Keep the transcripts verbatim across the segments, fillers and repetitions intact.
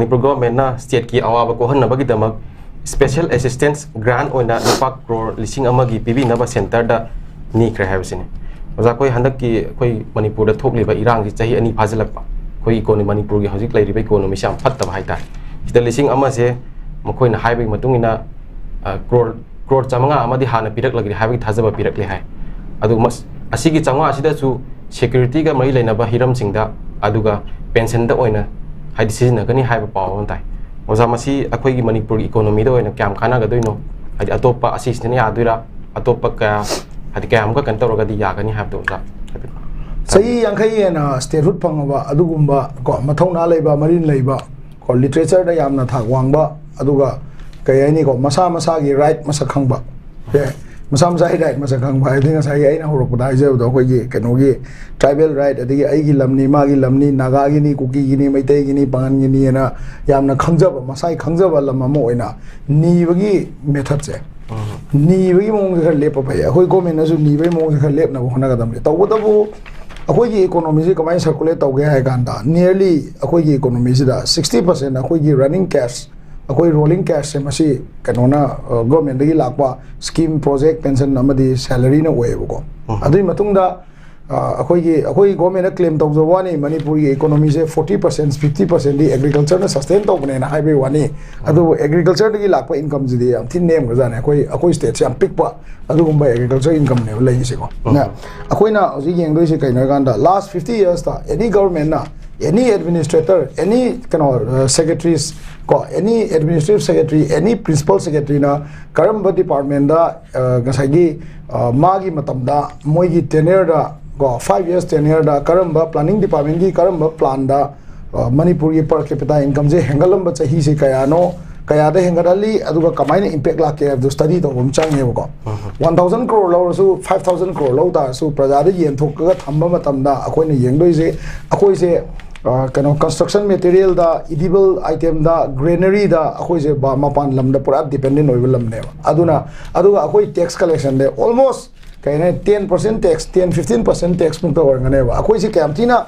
ꯃꯅꯤꯄꯨꯔ ꯒꯣꯔꯃꯦꯟꯅ ꯁ꯭ꯇꯦꯠꯀꯤ ꯑꯋꯥꯕ ꯀꯣꯛꯍꯟꯅꯕꯒꯤꯗꯃꯛ ꯁ꯭ꯄꯦꯁꯦꯜ ꯑꯦꯁꯤꯁꯇꯦꯟꯁ ꯒ꯭ꯔꯥꯟꯠ ꯑꯣꯏꯅ ꯂꯨꯄꯥ ꯀ꯭ꯔꯣꯔ ꯂꯤꯁꯤꯡ ꯑꯃꯒꯤ ꯄꯤꯕꯤꯅꯕ ꯁꯦꯟꯇꯔꯗ ꯅꯤꯈ꯭ꯔꯦ ꯍꯥꯏꯕꯁꯤꯅꯤ꯫ ꯑꯣꯖꯥ, ꯑꯩꯈꯣꯏ ꯍꯟꯗꯛꯀꯤ ꯑꯩꯈꯣꯏ ꯃꯅꯤꯄꯨꯔꯗ ꯊꯣꯛꯂꯤꯕ ꯏꯔꯥꯡꯁꯤ ꯆꯍꯤ ꯑꯅꯤ ꯐꯥꯖꯤꯜꯂꯛꯄ, ꯑꯩꯈꯣꯏ ꯏꯀꯣꯅꯣꯃꯤ, ꯃꯅꯤꯄꯨꯔꯒꯤ ꯍꯧꯖꯤꯛ ꯂꯩꯔꯤꯕ ꯏꯀꯣꯅꯣꯃꯤꯁꯤ ꯌꯥꯝ ꯐꯠꯇꯕ ꯍꯥꯏꯇꯥꯔꯦ꯫ ꯁꯤꯗ ꯂꯤꯁꯤꯡ ꯑꯃꯁꯦ ꯃꯈꯣꯏꯅ ꯍꯥꯏꯕꯒꯤ ꯃꯇꯨꯡ ꯏꯟꯅ, ꯑ, ꯀ꯭ꯔꯣꯔ, ꯀ꯭ꯔꯣꯔ ꯆꯥꯃꯉꯥ ꯑꯃꯗꯤ ꯍꯥꯟꯅ ꯄꯤꯔꯛꯂꯒꯗꯤ ꯍꯥꯏꯕꯒꯤ ꯊꯥꯖꯕ ꯄꯤꯔꯛꯂꯦ ꯍꯥꯏ꯫ ꯑꯗꯨ ꯃꯁ-, ꯑꯁꯤꯒꯤ ꯆꯥꯃꯉꯥ ꯑꯁꯤꯗꯁꯨ ꯁꯦꯀ꯭ꯌꯨꯔꯤꯇꯤꯒ ꯃꯔꯤ ꯂꯩꯅꯕ ꯍꯤꯔꯝꯁꯤꯡꯗ, ꯑꯗꯨꯒ ꯄꯦꯟꯁꯟꯗ ꯑꯣꯏꯅ ꯍꯥꯏꯗꯤ ꯁꯤꯖꯤꯟꯅꯒꯅꯤ ꯍꯥꯏꯕ ꯄꯥꯎ ꯑꯃ ꯇꯥꯏ꯫ ꯑꯣꯖꯥ, ꯃꯁꯤ ꯑꯩꯈꯣꯏꯒꯤ ꯃꯅꯤꯄꯨꯔꯒꯤ ꯏꯀꯣꯅꯣꯃꯤꯗ ꯑꯣꯏꯅ ꯀꯌꯥꯝ ꯀꯥꯟꯅꯒꯗꯣꯏꯅꯣ? ꯍꯥꯏꯗꯤ ꯑꯇꯣꯞꯄ ꯑꯁꯤꯁꯤꯅ ꯌꯥꯗꯣꯏꯔꯥ? ꯑꯇꯣꯞꯄ ꯀꯌꯥ, ꯍꯥꯏꯗꯤ ꯀꯌꯥꯃꯨꯛꯀ ꯀꯩꯅꯣ ꯇꯧꯔꯒꯗꯤ ꯌꯥꯒꯅꯤ ꯍꯥꯏꯕꯗꯣ ꯑꯣꯖꯥ ꯍꯥꯏꯕꯤꯌꯨ꯫ ꯆꯍꯤ ꯌꯥꯡꯈꯩ ꯍꯦꯟꯅ ꯁ꯭ꯇꯦꯠꯍꯨꯗ ꯐꯪꯉꯕ ꯑꯗꯨꯒꯨꯝꯕ ꯀꯣ, ꯃꯊꯧꯅꯥ ꯂꯩꯕ, ꯃꯔꯤꯟ ꯂꯩꯕ ꯀꯣ, ꯂꯤꯇꯔꯦꯆꯔꯗ ꯌꯥꯝꯅ ꯊꯥꯛ ꯋꯥꯡꯕ, ꯑꯗꯨꯒ ꯀꯩ ꯍꯥꯏꯅꯤꯀꯣ, ꯃꯁꯥ ꯃꯁꯥꯒꯤ ꯔꯥꯏꯠ ꯃꯁꯛ ꯈꯪꯕ꯫ ꯑꯦ, ꯃꯁꯥ ꯃꯁꯥꯒꯤ ꯔꯥꯏꯠ ꯃꯁꯛ ꯈꯪꯕ ꯍꯥꯏꯕꯗꯤ ꯉꯁꯥꯏꯒꯤ ꯑꯩꯅ ꯍꯧꯔꯛꯄꯗ ꯍꯥꯏꯖꯕꯗꯣ, ꯑꯩꯈꯣꯏꯒꯤ ꯀꯩꯅꯣꯒꯤ ꯇ꯭ꯔꯥꯏꯕꯦꯜ ꯔꯥꯏꯠ, ꯑꯗꯒꯤ ꯑꯩꯒꯤ ꯂꯝꯅꯤ, ꯃꯥꯒꯤ ꯂꯝꯅꯤ, ꯅꯥꯒꯥꯒꯤꯅꯤ, ꯀꯨꯀꯤꯒꯤꯅꯤ, ꯃꯩꯇꯩꯒꯤꯅꯤ, ꯄꯥꯉꯟꯒꯤꯅꯤꯅ ꯌꯥꯝꯅ ꯈꯪꯖꯕ, ꯃꯁꯥꯒꯤ ꯈꯪꯖꯕ ꯂꯝ ꯑꯃ ꯑꯣꯏꯅ ꯅꯤꯕꯒꯤ ꯃꯦꯊꯠꯁꯦ, ꯅꯤꯕꯒꯤ ꯃꯑꯣꯡꯁꯦ ꯈꯔ ꯂꯦꯞꯄ ꯐꯩ꯫ ꯑꯩꯈꯣꯏ ꯒꯣꯔꯃꯦꯟꯅꯁꯨ ꯅꯤꯕꯒꯤ ꯃꯑꯣꯡꯁꯦ ꯈꯔ ꯂꯦꯞꯅꯕ ꯍꯣꯠꯅꯒꯗꯕꯅꯤ꯫ ꯇꯧꯕꯇꯕꯨ ꯑꯩꯈꯣꯏꯒꯤ ꯏꯀꯣꯅꯣꯃꯤꯁꯤ ꯀꯃꯥꯏꯅ ꯁꯔꯀꯨꯂꯦꯠ ꯇꯧꯒꯦ ꯍꯥꯏ ꯀꯥꯟꯗ, ꯅꯤꯌꯔꯂꯤ ꯑꯩꯈꯣꯏꯒꯤ ꯏꯀꯣꯅꯣꯃꯤꯁꯤꯗ ꯁꯤꯛꯁꯇꯤ ꯄꯥꯔꯁꯦꯟ ꯑꯩꯈꯣꯏꯒꯤ ꯔꯟꯅꯤꯡ ꯀꯦꯁ, ꯑꯩꯈꯣꯏ ꯔꯣꯂꯤꯡ ꯀꯦꯁꯁꯦ, ꯃꯁꯤ ꯀꯩꯅꯣꯅ, ꯑ, ꯒꯣꯔꯃꯦꯟꯗꯒꯤ ꯂꯥꯛꯄ ꯁ꯭ꯀꯤꯝ, ꯄ꯭ꯔꯣꯖꯦꯛ, ꯄꯦꯟꯁꯟ ꯑꯃꯗꯤ ꯁꯦꯂꯔꯤꯅ ꯑꯣꯏꯌꯦꯕꯀꯣ꯫ ꯑꯗꯨꯒꯤ ꯃꯇꯨꯡꯗ, ꯑ, ꯑꯩꯈꯣꯏꯒꯤ, ꯑꯩꯈꯣꯏ ꯒꯣꯔꯃꯦꯟꯅ ꯀ꯭ꯂꯦꯝ ꯇꯧꯖꯕ ꯋꯥꯅꯤ, ꯃꯅꯤꯄꯨꯔꯒꯤ ꯏꯀꯣꯅꯣꯃꯤꯁꯦ ꯐꯣꯔꯇꯤ ꯄꯥꯔꯁꯦꯟ, ꯐꯤꯐꯇꯤ ꯄꯥꯔꯁꯦꯟꯗꯤ ꯑꯦꯒ꯭ꯔꯤꯀꯜꯆꯔꯅ ꯁꯁꯇꯦꯟ ꯇꯧꯕꯅꯦꯅ ꯍꯥꯏꯕꯒꯤ ꯋꯥꯅꯤ꯫ ꯑꯗꯨꯕꯨ ꯑꯦꯒ꯭ꯔꯤꯀꯜꯆꯔꯗꯒꯤ ꯂꯥꯛꯄ ꯏꯟꯀꯝꯁꯤꯗꯤ ꯌꯥꯝ ꯊꯤꯅ ꯅꯦꯝꯈ꯭ꯔꯖꯥꯠꯅꯤ꯫ ꯑꯩꯈꯣꯏ, ꯑꯩꯈꯣꯏ ꯁ꯭ꯇꯦꯠꯁꯦ ꯌꯥꯝ ꯄꯤꯛꯄ ꯑꯗꯨꯒꯨꯝꯕ ꯑꯦꯒ꯭ꯔꯤꯀꯜꯆꯔ ꯏꯟꯀꯝꯅꯦꯕ ꯂꯩꯔꯤꯁꯦꯀꯣ꯫ ꯑꯗꯨꯅ ꯑꯩꯈꯣꯏꯅ ꯍꯧꯖꯤꯛ ꯌꯦꯡꯗꯣꯏꯁꯦ ꯀꯩꯅꯣ ꯍꯥꯏ ꯀꯥꯟꯗ, ꯂꯥꯁ ꯐꯤꯐꯇꯤ ꯌꯔꯁꯇ ꯑꯦꯅꯤ ꯒꯣꯔꯃꯦꯟꯅ, ꯑꯦꯅꯤ ꯑꯦꯗꯃꯤꯅꯤꯁꯇ꯭ꯔꯦꯇꯔ, ꯑꯦꯅꯤ ꯀꯩꯅꯣ, ꯑ, ꯁꯦꯀ꯭ꯔꯦꯇꯔꯤꯁ ꯀꯣ, ꯑꯦꯅꯤ ꯑꯦꯗꯃꯤꯅꯤꯁꯇ꯭ꯔꯦꯇꯤꯚ ꯁꯦꯀ꯭ꯔꯦꯇꯔꯤ, ꯑꯦꯅꯤ ꯄ꯭ꯔꯤꯟꯁꯤꯄꯜ ꯁꯦꯀ꯭ꯔꯦꯇꯔꯤꯅ ꯀꯔꯝꯕ ꯗꯤꯄꯥꯔꯠꯃꯦꯟꯗ, ꯑ, ꯉꯁꯥꯏꯒꯤ, ꯑ, ꯃꯥꯒꯤ ꯃꯇꯝꯗ ꯃꯣꯏꯒꯤ ꯇꯦꯅ꯭ꯌꯔꯗ ꯀꯣ, ꯐꯥꯏꯚ ꯌꯔꯁ ꯇꯦꯅ꯭ꯌꯔꯗ ꯀꯔꯝꯕ ꯄ꯭ꯂꯥꯅꯤꯡ ꯗꯤꯄꯥꯔꯠꯃꯦꯟꯒꯤ ꯀꯔꯝꯕ ꯄ꯭ꯂꯥꯟꯗ, ꯑ, ꯃꯅꯤꯄꯨꯔꯒꯤ ꯄꯔ ꯀꯦꯄꯤꯇꯥ ꯏꯟꯀꯝꯁꯦ ꯍꯦꯟꯒꯠꯂꯝꯕ ꯆꯍꯤꯁꯦ ꯀꯌꯥꯅꯣ, ꯀꯌꯥꯗ ꯍꯦꯟꯒꯠꯍꯜꯂꯤ, ꯑꯗꯨꯒ ꯀꯃꯥꯏꯅ ꯏꯝꯄꯦꯛ ꯂꯥꯛꯀꯦ ꯍꯥꯏꯕꯗꯨ ꯁ꯭ꯇꯗꯤ ꯇꯧꯕ ꯑꯃ ꯆꯪꯉꯦꯕꯀꯣ꯫ ꯋꯥꯟ ꯊꯥꯎꯖꯟ ꯀ꯭ꯔꯣꯔ ꯂꯧꯔꯁꯨ, ꯐꯥꯏꯚ ꯊꯥꯎꯖꯟ ꯀ꯭ꯔꯣꯔ ꯂꯧ ꯇꯥꯔꯁꯨ, ꯄ꯭ꯔꯖꯥꯗ ꯌꯦꯟꯊꯣꯛꯑꯒ ꯊꯝꯕ ꯃꯇꯝꯗ ꯑꯩꯈꯣꯏꯅ ꯌꯦꯡꯗꯣꯏꯁꯦ, ꯑꯩꯈꯣꯏꯁꯦ, ꯑ, ꯀꯩꯅꯣ, ꯀꯟꯁꯇ꯭ꯔꯛꯁꯟ ꯃꯦꯇꯔꯤꯌꯦꯜꯗ, ꯏꯗꯤꯕꯜ ꯑꯥꯏꯇꯦꯝꯗ, ꯒ꯭ꯔꯦꯅꯔꯤꯗ ꯑꯩꯈꯣꯏꯁꯦ ꯕ-, ꯃꯄꯥꯟ ꯂꯝꯗ ꯄꯨꯔꯥ ꯗꯤꯄꯦꯟꯗꯦꯟ ꯑꯣꯏꯕ ꯂꯝꯅꯦꯕ꯫ ꯑꯗꯨꯅ, ꯑꯗꯨꯒ ꯑꯩꯈꯣꯏ ꯇꯦꯛꯁ ꯀꯂꯦꯛꯁꯟꯗ ꯑꯣꯜꯃꯣꯁ ꯀꯩ ꯍꯥꯏꯅꯤ, ten percent tax, ten, fifteen percent tax ꯃꯨꯛꯇ ꯑꯣꯏꯔꯝꯒꯅꯦꯕ꯫ ꯑꯩꯈꯣꯏꯁꯦ ꯀꯌꯥꯝ ꯊꯤꯅ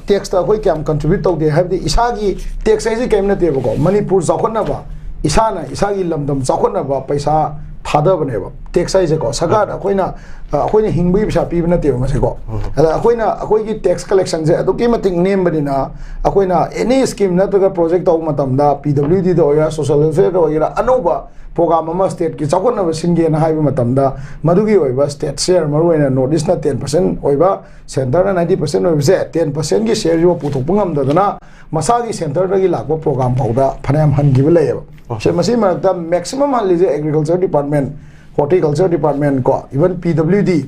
ꯇꯦꯛꯁꯇ ꯑꯩꯈꯣꯏ ꯀꯌꯥꯝ ꯀꯟꯇ꯭ꯔꯤꯕ꯭ꯌꯨꯠ ꯇꯧꯗꯦ ꯍꯥꯏꯕꯗꯤ ꯏꯁꯥꯒꯤ ꯇꯦꯛꯁ ꯍꯥꯏꯁꯦ ꯀꯔꯤꯝ ꯅꯠꯇꯦꯕꯀꯣ, ꯃꯅꯤꯄꯨꯔ ꯆꯥꯎꯈꯠꯅꯕ, ꯏꯁꯥꯅ ꯏꯁꯥꯒꯤ ꯂꯝꯗꯝ ꯆꯥꯎꯈꯠꯅꯕ ꯄꯩꯁꯥ ꯊꯥꯗꯕꯅꯦꯕ ꯇꯦꯛꯁ ꯍꯥꯏꯁꯦꯀꯣ꯫ ꯁꯔꯀꯥꯔꯗ ꯑꯩꯈꯣꯏꯅ ꯑꯩꯈꯣꯏꯅ ꯍꯤꯡꯕꯒꯤ ꯄꯩꯁꯥ ꯄꯤꯕ ꯅꯠꯇꯦꯕ ꯃꯁꯤꯀꯣ꯫ ꯑꯗ ꯑꯩꯈꯣꯏꯅ ꯑꯩꯈꯣꯏꯒꯤ ꯇꯦꯛꯁ ꯀꯂꯦꯛꯁꯟꯁꯦ ꯑꯗꯨꯛꯀꯤ ꯃꯇꯤꯛ ꯅꯦꯝꯕꯅꯤꯅ ꯑꯩꯈꯣꯏꯅ ꯑꯦꯅꯤ ꯁ꯭ꯀꯤꯝ ꯅꯠꯇ꯭ꯔꯒ ꯄ꯭ꯔꯣꯖꯦꯛ ꯇꯧꯕ ꯃꯇꯝꯗ, ꯄꯤ ꯗꯕ꯭ꯂꯤꯎ ꯗꯤꯗ ꯑꯣꯏꯒꯦꯔꯥ, ꯁꯣꯁꯤꯌꯦꯜ ꯋꯦꯜꯐꯤꯌꯔꯗ ꯑꯣꯏꯒꯦꯔꯥ, ꯑꯅꯧꯕ ꯄ꯭ꯔꯣꯒ꯭ꯔꯥꯝ ꯑꯃ ꯁ꯭ꯇꯦꯠꯀꯤ ꯆꯥꯎꯈꯠꯅꯕ ꯁꯤꯟꯒꯦꯅ ꯍꯥꯏꯕ ꯃꯇꯝꯗ, ꯃꯗꯨꯒꯤ ꯑꯣꯏꯕ ꯁ꯭ꯇꯦꯠ ꯁꯤꯌꯔ, ꯃꯔꯨꯑꯣꯏꯅ ꯅꯣꯔꯠ ꯏꯁꯅ ꯇꯦꯟ ꯄꯥꯔꯁꯦꯟ ꯑꯣꯏꯕ, ꯁꯦꯟꯇꯔꯅ ꯅꯥꯏꯟꯇꯤ ꯄꯥꯔꯁꯦꯟ ꯑꯣꯏꯕꯁꯦ, ꯇꯦꯟ ꯄꯥꯔꯁꯦꯟꯒꯤ ꯁꯤꯌꯔꯁꯤꯕꯨ ꯄꯨꯊꯣꯛꯄ ꯉꯝꯗꯗꯅ ꯃꯁꯥꯒꯤ ꯁꯦꯟꯇꯔꯗꯒꯤ ꯂꯥꯛꯄ ꯄ꯭ꯔꯣꯒ꯭ꯔꯥꯝ ꯐꯥꯎꯗ ꯐꯅꯌꯥꯝ ꯍꯟꯈꯤꯕ ꯂꯩꯌꯦꯕ꯫ ꯁꯦ, ꯃꯁꯤ ꯃꯔꯛꯇ ꯃꯦꯛꯁꯤꯃꯝ ꯍꯜꯂꯤꯁꯦ ꯑꯦꯒ꯭ꯔꯤꯀꯜꯆꯔ ꯗꯤꯄꯥꯔꯠꯃꯦꯟ, ꯍꯣꯔꯇꯤꯀꯜꯆꯔ ꯗꯤꯄꯥꯔꯠꯃꯦꯟ ꯀꯣ, ꯏꯚꯟ ꯄꯤ ꯗꯕ꯭ꯂꯤꯎ ꯗꯤ,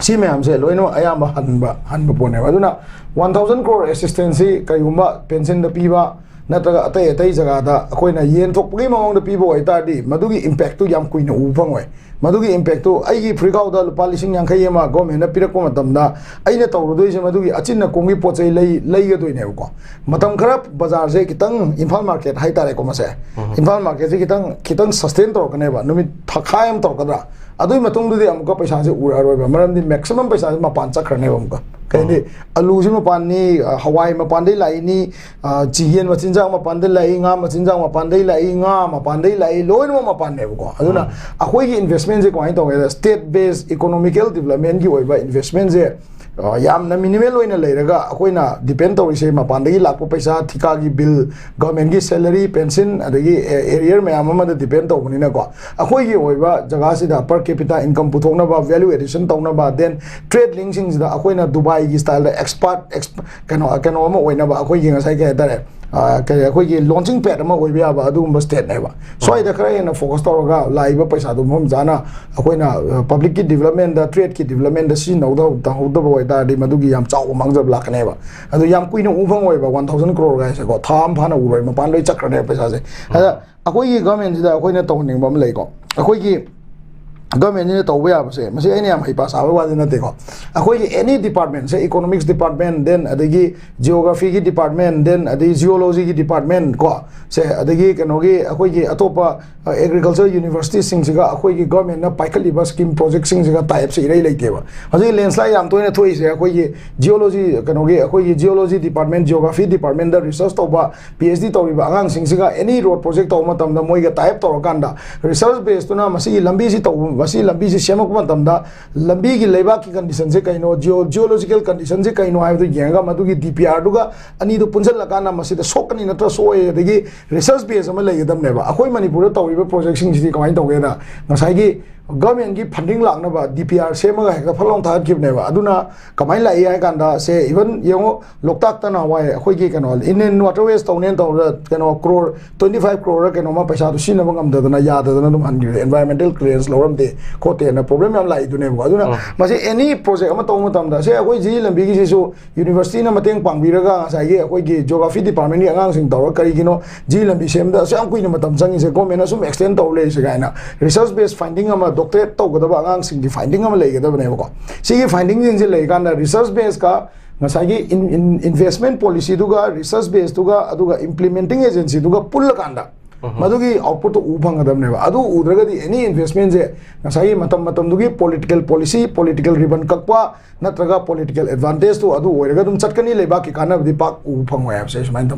ꯁꯤ ꯃꯌꯥꯝꯁꯦ ꯂꯣꯏꯅꯃꯛ ꯑꯌꯥꯝꯕ ꯍꯟꯕ, ꯍꯟꯕ ꯄꯣꯠꯅꯦꯕ꯫ ꯑꯗꯨꯅ ꯋꯥꯟ ꯊꯥꯎꯖꯟ ꯀ꯭ꯔꯣꯔ ꯑꯦꯁꯤꯁꯇꯦꯟꯁꯁꯤ ꯀꯔꯤꯒꯨꯝꯕ ꯄꯦꯟꯁꯤꯟꯗ ꯄꯤꯕ ꯅꯠꯇ꯭ꯔꯒ ꯑꯇꯩ ꯑꯇꯩ ꯖꯒꯥꯗ ꯑꯩꯈꯣꯏꯅ ꯌꯦꯟ ꯊꯣꯛꯄꯒꯤ ꯃꯑꯣꯡꯗ ꯄꯤꯕ ꯑꯣꯏꯇꯥꯔꯗꯤ, ꯃꯗꯨꯒꯤ ꯏꯝꯄꯦꯛꯇꯨ ꯌꯥꯝ ꯀꯨꯏꯅ ꯎꯕ ꯐꯪꯉꯣꯏ꯫ ꯃꯗꯨꯒꯤ ꯏꯝꯄꯦꯛꯇꯨ ꯑꯩꯒꯤ ꯐꯨꯔꯤꯠꯈꯥꯎꯗ ꯂꯨꯄꯥ ꯂꯤꯁꯤꯡ ꯌꯥꯡꯈꯩ ꯑꯃ ꯒꯣꯔꯃꯦꯟꯅ ꯄꯤꯔꯛꯄ ꯃꯇꯝꯗ, ꯑꯩꯅ ꯇꯧꯔꯨꯗꯣꯏꯁꯦ ꯃꯗꯨꯒꯤ ꯑꯆꯤꯟꯅ ꯀꯣꯡꯒꯤ ꯄꯣꯠ ꯆꯩ ꯂꯩ-, ꯂꯩꯒꯗꯣꯏꯅꯦꯕꯀꯣ꯫ ꯃꯇꯝ ꯈꯔ ꯕꯖꯥꯔꯁꯦ ꯈꯤꯇꯪ, ꯏꯝꯐꯥꯜ ꯃꯥꯔꯀꯦꯠ ꯍꯥꯏꯇꯥꯔꯦꯀꯣ, ꯃꯁꯦ, ꯏꯝꯐꯥꯜ ꯃꯥꯔꯀꯦꯠꯁꯦ ꯈꯤꯇꯪ, ꯈꯤꯇꯪ ꯁꯁꯇꯦꯟ ꯇꯧꯔꯛꯀꯅꯦꯕ, ꯅꯨꯃꯤꯠ ꯊꯥꯈꯥꯏ ꯑꯃ ꯇꯧꯔꯛꯀꯗ꯭ꯔꯥ꯫ ꯑꯗꯨꯒꯤ ꯃꯇꯨꯡꯗꯗꯤ ꯑꯃꯨꯛꯀ ꯄꯩꯁꯥꯁꯦ ꯎꯔꯛꯑꯔꯣꯏꯕ, ꯃꯔꯝꯗꯤ ꯃꯦꯛꯁꯤꯃꯝ ꯄꯩꯁꯥꯁꯦ ꯃꯄꯥꯟ ꯆꯠꯈ꯭ꯔꯅꯦꯕ ꯑꯃꯨꯛꯀ꯫ ꯀꯩ ꯍꯥꯏꯅꯤ, ꯑꯂꯨꯁꯤ ꯃꯄꯥꯟꯅꯤ, ꯑ, ꯍꯋꯥꯏ ꯃꯄꯥꯟꯗꯩ ꯂꯥꯛꯏꯅꯤ, ꯑ, ꯆꯤ-, ꯌꯦꯟ ꯃꯆꯤꯟꯖꯥꯛ ꯃꯄꯥꯟꯗꯩ ꯂꯥꯛꯏ, ꯉꯥ ꯃꯆꯤꯟꯖꯥꯛ ꯃꯄꯥꯟꯗꯩ ꯂꯥꯛꯏ, ꯉꯥ ꯃꯄꯥꯟꯗꯩ ꯂꯥꯛꯏ, ꯂꯣꯏꯅꯃꯛ ꯃꯄꯥꯟꯅꯦꯕꯀꯣ꯫ ꯑꯗꯨꯅ ꯑꯩꯈꯣꯏꯒꯤ ꯏꯟꯚꯦꯁꯃꯦꯟꯁꯦ ꯀꯃꯥꯏꯅ ꯇꯧꯒꯦꯗ, ꯁ꯭ꯇꯦꯠ ꯕꯦꯁ ꯏꯀꯣꯅꯣꯃꯤꯀꯦꯜ ꯗꯤꯕꯂꯞꯃꯦꯟꯒꯤ ꯑꯣꯏꯕ ꯏꯟꯚꯦꯁꯃꯦꯟꯁꯦ, ꯑ, ꯌꯥꯝꯅ ꯃꯤꯅꯤꯃꯦꯜ ꯑꯣꯏꯅ ꯂꯩꯔꯒ, ꯑꯩꯈꯣꯏꯅ ꯗꯤꯄꯦꯟ ꯇꯧꯔꯤꯁꯦ ꯃꯄꯥꯟꯗꯒꯤ ꯂꯥꯛꯄ ꯄꯩꯁꯥ, ꯊꯤꯀꯥꯒꯤ ꯕꯤꯜ, ꯒꯚꯔꯟꯃꯦꯟꯒꯤ ꯁꯦꯂꯔꯤ, ꯄꯦꯟꯁꯤꯟ, ꯑꯗꯒꯤ ꯑꯦ-, ꯑꯦꯔꯤꯌꯔ ꯃꯌꯥꯝ ꯑꯃꯗ ꯗꯤꯄꯦꯟ ꯇꯧꯕꯅꯤꯅꯀꯣ꯫ ꯑꯩꯈꯣꯏꯒꯤ ꯑꯣꯏꯕ ꯖꯒꯥꯁꯤꯗ per capita income ꯄꯨꯊꯣꯛꯅꯕ, value addition ꯇꯧꯅꯕ, then trade linkꯁꯤꯡꯁꯤꯗ ꯑꯩꯈꯣꯏꯅ ꯗꯨꯕꯥꯏꯒꯤ ꯁ꯭ꯇꯥꯏꯜꯗ ꯑꯦꯛꯁꯄꯥꯔꯠ, ꯑꯦꯛꯁ-, ꯀꯩꯅꯣ, ꯀꯩꯅꯣ ꯑꯃ ꯑꯣꯏꯅꯕ, ꯑꯩꯈꯣꯏꯒꯤ ꯉꯁꯥꯏ ꯀꯩ ꯍꯥꯏꯇꯥꯔꯦ, ꯑ, ꯀꯔꯤ, ꯑꯩꯈꯣꯏꯒꯤ launching pad ꯑꯃ ꯑꯣꯏꯕ ꯌꯥꯕ ꯑꯗꯨꯒꯨꯝꯕ ꯁ꯭ꯇꯦꯠꯅꯦꯕ꯫ ꯁ꯭ꯋꯥꯏꯗ ꯈꯔ ꯍꯦꯟꯅ ꯐꯣꯀꯁ ꯇꯧꯔꯒ ꯂꯥꯛꯏꯕ ꯄꯩꯁꯥꯗꯣ ꯃꯐꯝ ꯆꯥꯅ ꯑꯩꯈꯣꯏꯅ, ꯑ, ꯄꯕ꯭ꯂꯤꯛꯀꯤ ꯗꯤꯕꯂꯞꯃꯦꯟꯗ, ꯇ꯭ꯔꯦꯗꯀꯤ ꯗꯤꯕꯂꯞꯃꯦꯟꯗ ꯁꯤꯖꯤꯟꯅꯍꯧꯗ-, ꯇꯧꯍꯧꯗꯕ ꯑꯣꯏꯇꯥꯔꯗꯤ ꯃꯗꯨꯒꯤ ꯌꯥꯝ ꯆꯥꯎꯕ ꯃꯥꯡꯖꯕ ꯂꯥꯛꯀꯅꯦꯕ꯫ ꯑꯗꯣ ꯌꯥꯝ ꯀꯨꯏꯅ ꯎ ꯐꯪꯉꯣꯏꯕ, ꯋꯥꯟ ꯊꯥꯎꯖꯟ ꯀ꯭ꯔꯣꯔ ꯍꯥꯏꯁꯦꯀꯣ, ꯊꯥ ꯑꯃ ꯐꯥꯅ ꯎꯔꯣꯏ, ꯃꯄꯥꯟ ꯂꯣꯏ ꯆꯠꯈ꯭ꯔꯅꯦꯕ ꯄꯩꯁꯥꯁꯦ꯫ ꯑꯗ ꯑꯩꯈꯣꯏꯒꯤ ꯒꯚꯔꯟꯃꯦꯟꯁꯤꯗ ꯑꯩꯈꯣꯏꯅ ꯇꯧꯍꯟꯅꯤꯡꯕ ꯑꯃ ꯂꯩꯀꯣ, ꯑꯩꯈꯣꯏꯒꯤ ꯒꯚꯔꯟꯃꯦꯟꯁꯤꯅ ꯇꯧꯕ ꯌꯥꯕꯁꯦ, ꯃꯁꯤ ꯑꯩꯅ ꯌꯥꯝ ꯍꯩꯄꯥ ꯁꯥꯕ ꯋꯥꯗꯤ ꯅꯠꯇꯦꯀꯣ꯫ ꯑꯩꯈꯣꯏꯒꯤ ꯑꯦꯅꯤ ꯗꯤꯄꯥꯔꯠꯃꯦꯟꯁꯦ, ꯏꯀꯣꯅꯣꯃꯤꯛꯁ ꯗꯤꯄꯥꯔꯠꯃꯦꯟ, ꯗꯦꯟ ꯑꯗꯒꯤ ꯖꯤꯑꯣꯒ꯭ꯔꯥꯐꯤꯒꯤ ꯗꯤꯄꯥꯔꯠꯃꯦꯟ, ꯗꯦꯟ ꯑꯗꯩ ꯖꯤꯑꯣꯂꯣꯖꯤꯒꯤ ꯗꯤꯄꯥꯔꯠꯃꯦꯟ ꯀꯣ, ꯁꯦ, ꯑꯗꯒꯤ ꯀꯩꯅꯣꯒꯤ ꯑꯩꯈꯣꯏꯒꯤ ꯑꯇꯣꯞꯄ ꯑꯦꯒ꯭ꯔꯤꯀꯜꯆꯔ ꯌꯨꯅꯤꯚꯔꯁꯤꯇꯤꯁꯤꯡꯁꯤꯒ ꯑꯩꯈꯣꯏꯒꯤ ꯒꯚꯔꯟꯃꯦꯟꯅ ꯄꯥꯏꯈꯠꯂꯤꯕ ꯁ꯭ꯀꯤꯝ ꯄ꯭ꯔꯣꯖꯦꯛꯁꯤꯡꯁꯤꯒ ꯇꯥꯏ ꯑꯞꯁꯦ ꯏꯔꯩ ꯂꯩꯇꯦꯕ꯫ ꯍꯧꯖꯤꯛ ꯂꯦꯟꯁ꯭ꯂꯥꯏꯠ ꯌꯥꯝ ꯇꯣꯏꯅ ꯊꯣꯛꯏꯁꯦ ꯑꯩꯈꯣꯏꯒꯤ ꯖꯤꯑꯣꯂꯣꯖꯤ, ꯀꯩꯅꯣꯒꯤ ꯑꯩꯈꯣꯏꯒꯤ ꯖꯤꯑꯣꯂꯣꯖꯤ ꯗꯤꯄꯥꯔꯠꯃꯦꯟ, ꯖꯤꯑꯣꯒ꯭ꯔꯥꯐꯤ ꯗꯤꯄꯥꯔꯠꯃꯦꯟꯗ ꯔꯤꯁꯔꯁ ꯇꯧꯕ ꯄꯤ ꯑꯩꯆ ꯗꯤ ꯇꯧꯔꯤꯕ ꯑꯉꯥꯡꯁꯤꯡꯁꯤꯒ ꯑꯦꯅꯤ ꯔꯣꯗ ꯄ꯭ꯔꯣꯖꯦꯛ ꯇꯧꯕ ꯃꯇꯝꯗ ꯃꯣꯏꯒ ꯇꯥꯏ ꯑꯞ ꯇꯧꯔꯀꯥꯟꯗ ꯔꯤꯁꯔꯁ ꯕꯦꯁꯇꯨꯅ ꯃꯁꯤꯒꯤ ꯂꯝꯕꯤꯁꯤ ꯇꯧꯕ, ꯃꯁꯤ ꯂꯝꯕꯤꯁꯤ ꯁꯦꯝꯃꯛꯄ ꯃꯇꯝꯗ ꯂꯝꯕꯤꯒꯤ ꯂꯩꯕꯥꯛꯀꯤ ꯀꯟꯗꯤꯁꯟꯁꯦ ꯀꯩꯅꯣ, ꯖꯤꯑꯣ ꯖꯤꯑꯣꯂꯣꯖꯤꯀꯦꯜ ꯀꯟꯗꯤꯁꯟꯁꯦ ꯀꯩꯅꯣ ꯍꯥꯏꯕꯗꯨ ꯌꯦꯡꯉꯒ ꯃꯗꯨꯒꯤ ꯗꯤ ꯄꯤ ꯑꯥꯔꯗꯨꯒ ꯑꯅꯤꯗꯨ ꯄꯨꯟꯁꯤꯜꯂꯀꯥꯟꯗ ꯃꯁꯤꯗ ꯁꯣꯛꯀꯅꯤ ꯅꯠꯇ꯭ꯔ ꯁꯣꯛꯑꯣꯏ, ꯑꯗꯒꯤ ꯔꯤꯁꯔꯁ ꯕꯦꯁ ꯑꯃ ꯂꯩꯒꯗꯕꯅꯦꯕ꯫ ꯑꯩꯈꯣꯏ ꯃꯅꯤꯄꯨꯔꯗ ꯇꯧꯔꯤꯕ ꯄ꯭ꯔꯣꯖꯦꯛꯁꯤꯡꯁꯤꯗꯤ ꯀꯃꯥꯏꯅ ꯇꯧꯒꯦꯗ, ꯉꯁꯥꯏꯒꯤ ꯒꯚꯔꯟꯃꯦꯟꯒꯤ ꯐꯟꯗꯤꯡ ꯂꯥꯛꯅꯕ ꯗꯤ ꯄꯤ ꯑꯥꯔ ꯁꯦꯝꯃꯒ ꯍꯦꯛꯇ ꯐꯠ ꯂꯥꯎꯅ ꯊꯥꯒꯠꯈꯤꯕꯅꯦꯕ꯫ ꯑꯗꯨꯅ ꯀꯃꯥꯏꯅ ꯂꯥꯛꯏ ꯍꯥꯏ ꯀꯥꯟꯗ, ꯁꯦ, ꯏꯚꯟ ꯌꯦꯡꯉꯣ, ꯂꯣꯛꯇꯥꯛꯇ ꯅꯍꯥꯟꯋꯥꯏ ꯑꯩꯈꯣꯏꯒꯤ ꯀꯩꯅꯣ, ꯏꯟꯂꯦꯟ ꯋꯥꯇꯔꯋꯦꯁ ꯇꯧꯅꯦꯅ ꯇꯧꯕꯗ ꯀꯩꯅꯣ ꯀ꯭ꯔꯣꯔ ꯇ꯭ꯋꯦꯟꯇꯤ ꯐꯥꯏꯚ ꯀ꯭ꯔꯣꯔ ꯀꯩꯅꯣꯃ ꯄꯩꯁꯥꯗꯣ ꯁꯤꯖꯤꯟꯅꯕ ꯉꯝꯗꯗꯅ, ꯌꯥꯗꯗꯅ ꯑꯗꯨꯝ ꯍꯟꯈꯤꯕ, environmental clearance ꯂꯧꯔꯝꯗꯦ ꯈꯣꯠꯇꯦꯅ ꯄ꯭ꯔꯣꯕ꯭ꯂꯦꯝ ꯌꯥꯝ ꯂꯥꯛꯏꯗꯨꯅꯦꯕꯀꯣ꯫ ꯑꯗꯨꯅ ꯎꯝ꯫ ꯃꯁꯤ ꯑꯦꯅꯤ ꯄ꯭ꯔꯣꯖꯦꯛ ꯑꯃ ꯇꯧꯕ ꯃꯇꯝꯗ, ꯁꯦ, ꯑꯩꯈꯣꯏ ꯖꯤꯔꯤ ꯂꯝꯕꯤꯒꯤꯁꯤꯁꯨ ꯌꯨꯅꯤꯚꯔꯁꯤꯇꯤꯅ ꯃꯇꯦꯡ ꯄꯥꯡꯕꯤꯔꯒ ꯉꯁꯥꯏꯒꯤ ꯑꯩꯈꯣꯏꯒꯤ ꯖꯤꯑꯣꯒ꯭ꯔꯥꯐꯤ ꯗꯤꯄꯥꯔꯠꯃꯦꯟꯒꯤ ꯑꯉꯥꯡꯁꯤꯡ ꯇꯧꯔꯒ ꯀꯔꯤꯒꯤꯅꯣ ꯖꯤꯔꯤ ꯂꯝꯕꯤ ꯁꯦꯝꯕꯗ ꯑꯁꯨꯛ ꯌꯥꯝ ꯀꯨꯏꯅ ꯃꯇꯝ ꯆꯪꯉꯤꯁꯦ, ꯒꯣꯔꯃꯦꯟꯅ ꯁꯨꯝ ꯑꯦꯛꯁꯇꯦꯟ ꯇꯧ ꯂꯩꯔꯤꯁꯦ ꯀꯥꯏꯅ ꯔꯤꯁꯔꯁ ꯕꯦꯁ ꯐꯥꯏꯟꯗꯤꯡ ꯑꯃ, ꯗꯣꯛꯇꯔꯦꯠ ꯇꯧꯒꯗꯕ ꯑꯉꯥꯡꯁꯤꯡꯒꯤ ꯐꯥꯏꯟꯗꯤꯡ ꯑꯃ ꯂꯩꯒꯗꯕꯅꯦꯕꯀꯣ꯫ ꯁꯤꯒꯤ ꯐꯥꯏꯟꯗꯤꯡꯁꯤꯡꯁꯦ ꯂꯩꯔꯀꯥꯟꯗ ꯔꯤꯁꯔꯁ ꯕꯦꯁꯀ ꯉꯁꯥꯏꯒꯤ ꯏꯟꯚꯦꯁꯃꯦꯟ ꯄꯣꯂꯤꯁꯤꯗꯨꯒ ꯔꯤꯁꯔꯁ ꯕꯦꯁꯇꯨꯒ ꯑꯗꯨꯒ ꯏꯝꯄ꯭ꯂꯤꯃꯦꯟꯇꯤꯡ ꯑꯦꯖꯦꯟꯁꯤꯗꯨꯒ ꯄꯨꯜꯂꯀꯥꯟꯗ ꯎꯝ꯫ ꯃꯗꯨꯒꯤ ꯑꯥꯎꯠꯄꯨꯠꯇꯨ ꯎꯕ ꯐꯪꯒꯗꯕꯅꯦꯕ꯫ ꯑꯗꯨ ꯎꯗ꯭ꯔꯒꯗꯤ ꯑꯦꯅꯤ ꯏꯟꯚꯦꯁꯃꯦꯟꯁꯦ ꯉꯁꯥꯏꯒꯤ ꯃꯇꯝ ꯃꯇꯝꯗꯨꯒꯤ ꯄꯣꯂꯤꯇꯤꯀꯦꯜ ꯄꯣꯂꯤꯁꯤ, ꯄꯣꯂꯤꯇꯤꯀꯦꯜ ꯔꯤꯕꯟ ꯀꯛꯄ ꯅꯠꯇ꯭ꯔꯒ ꯄꯣꯂꯤꯇꯤꯀꯦꯜ ꯑꯦꯗꯚꯥꯟꯇꯦꯖꯇꯨ ꯑꯗꯨ ꯑꯣꯏꯔꯒ ꯑꯗꯨꯝ ꯆꯠꯀꯅꯤ, ꯂꯩꯕꯥꯛꯀꯤ ꯀꯥꯟꯅꯕꯗꯤ ꯄꯥꯛ ꯎꯕ ꯐꯪꯉꯣꯏ ꯍꯥꯏꯕꯁꯦ ꯑꯩ ꯁꯨꯃꯥꯏꯅ ꯊꯝꯖꯒꯦ꯫